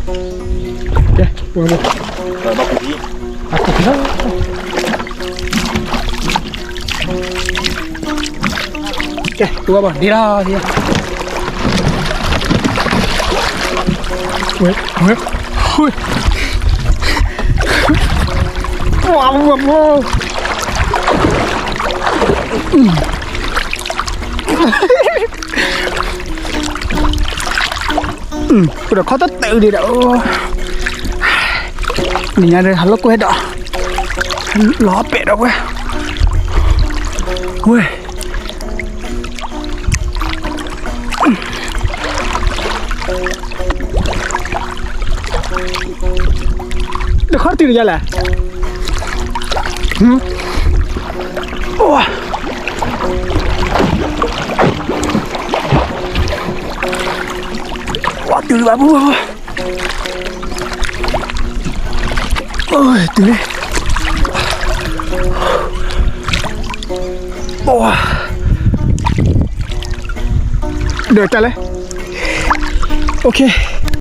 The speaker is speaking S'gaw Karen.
ကဲ, ဝဲဘၣ်, အခိၣ်ဖံးလီၤ, ကဲ, ဝဲဘၣ်, ဒ့လီၤ, ဝဲ, ဝဲ, ဝဲ, ဝဲ, ဝဲ, ပဒီးခီတ တၢ်အုးဒံးဒီး, နံၤညါဒီး ဟးလိာ်ကွဲဒီး, လီၤပဲာ်ဒီးဝဲ, ဝဲ, တခီတုၤတယါလဲၣ်, ဝါ, ဝါတုၤလၢဘၣ်ပူၤ, အိၣ်တုၤလံ, ဝါ, ဒီးတၢ်လဲၣ်, OK.